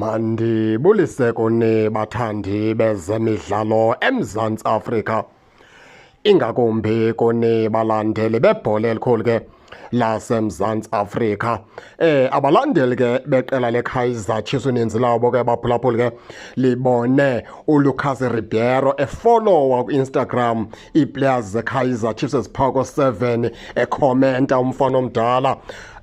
Mandibulise kuni bathandi bezemidlalo eMzantsi Afrika, ingakumbi kuni balandeli bebhola elikhulu ke laseMzantsi Afrika. Abalandeli ke beqela leKaizer Chiefs, uninzi labo ke baphulaphuli ke libone uLucas Ribeiro efollowa ku-Instagram ii-players zeKaizer Chiefs eziphaa ko-7, ekhomenta umfana omdala.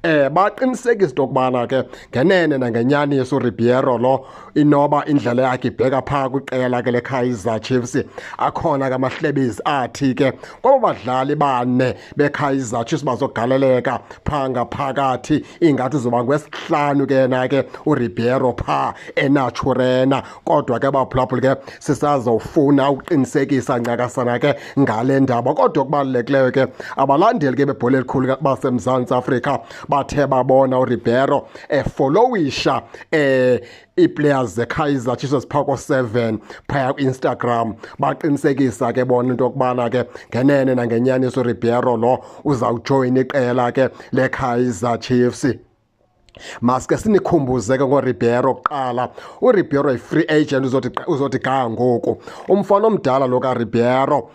Baqinisekisa into yokubana ke ngenene nangenyaniso uRibeiro lo inoba indlela yakhe ibheka phaa kwiqela ke leKaizer Chiefs. Akhona ke amahlebezi athi ke kwabo badlali bane beKaizer Chiefs bazogaleleka phaa ngaphakathi, ingathi uzoba ngwesihlanu ke yena ke uRibeiro phaa eNaturena. Kodwa ke baphulaphuli ke sisazofuna ukuqinisekisa ncakasana ke ngale ndaba. Kodwa okubalulekileyo ke, abalandeli ke bebhola elikhulu baseMzantsi Afrika bathe babona uRibeiro efollowisha ii-players zeKaizer Chiefs eziphaa ko-7 phaya ku-Instagram, baqinisekisa ke bona into yokubana ke ngenene nangenyaniso uRibeiro lo uzawujoyina iqela ke leKaizer Chiefs. Maske sinikhumbuze ke ngoRibeiro kuqala. URibeiro yi-free agent uzothi ga ngoku. Umfana omdala lo kaRibeiro,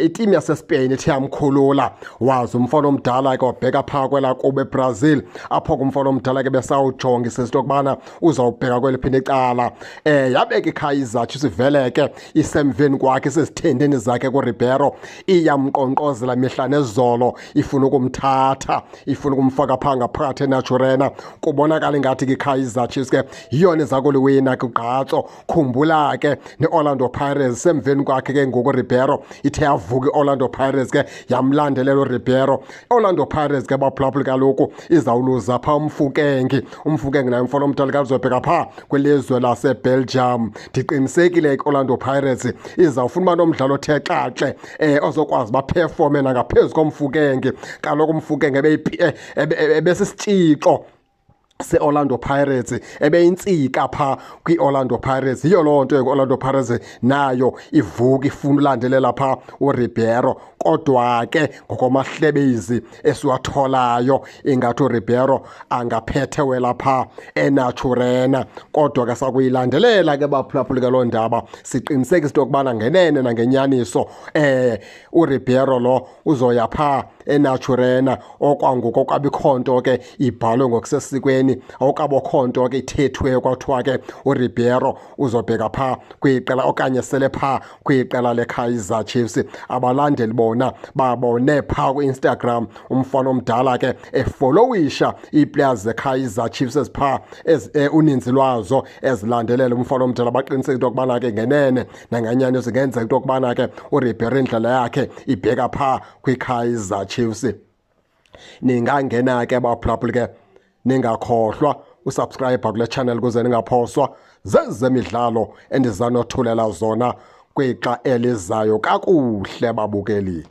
itimu yaseSpain ithe yamkhulula, waze umfana omdala ke wabheka phaa kwelaa kubo eBrazil, apho ke umfana omdala ke besawujongisa into yokubana uzawubheka kweliphini icala. Yabeka iKaizer Chiefs ivele ke isemveni kwakhe, isezithendeni zakhe kuRibeiro, iyamqonqozela mihla nezolo, ifuna ukumthatha, ifuna ukumfaka phaa ngaphakathi eNaturena. Kubonakala ingathi ke iKaizer Chiefs ke yiyona iza kuliwina kugqatso. Khumbula ke ne-Orlando Pirates semveni kwakhe ke ngoku Ribeiro, ithe yavuka i-Orlando Pirates ke yamlandelela uRibeiro. Orlando Pirates ke baphulaphuli kaloku izawuluza phaa uMofokeng. UMofokeng naye umfana omdala kazobheka phaa kwilizwe laseBelgium. Ndiqinisekile ke Orlando Pirates izawufuna uba nomdlalo othe xaxe, ozokwazi baperforme nangaphezu koMofokeng. Kaloku uMofokeng ebesisitshixo se-Orlando Pirates, ebeyintsika phaa kwi-Orlando Pirates. Yiyo loo nto i-Orlando Pirates nayo ivuka ifuna ulandelela phaa uRibeiro. Kodwa ke ngokwamahlebezi esiwatholayo, ingathi uRibeiro angaphethe wela phaa eNaturena. Kodwa ke sakuyilandelela ke baphulaphuli ke loo ndaba, siqinisekise into yokubana ngenene nangenyaniso uRibeiro lo uzoya phaa eNaturena. Okwangoku okwabikho nto ke ibhalwe ngokusesikweni, awukabokho nto ke ithethwe kwathiwa ke uRibeiro uzobheka phaa kwiqela okanye sele phaa kwiqela leKaizer Chiefs. Abalandeli bona babone phaa ku-Instagram umfana omdala ke efollowisha ii-players zeKaizer Chiefs eziphaa uninzi lwazo ezilandelela umfana omdala, baqiniseka into yokubana ke ngenene nangenyaniso ingenzeka into yokubana ke uRibeiro indlela yakhe ibheka phaa kwiKaizer Chiefs. Ningangena ke baphulaphuli ke, ningakhohlwa usubscribe kule channel ukuze ningaphoswa zezemidlalo endizanothulela zona kwixa elizayo. Kakuhle babukeli.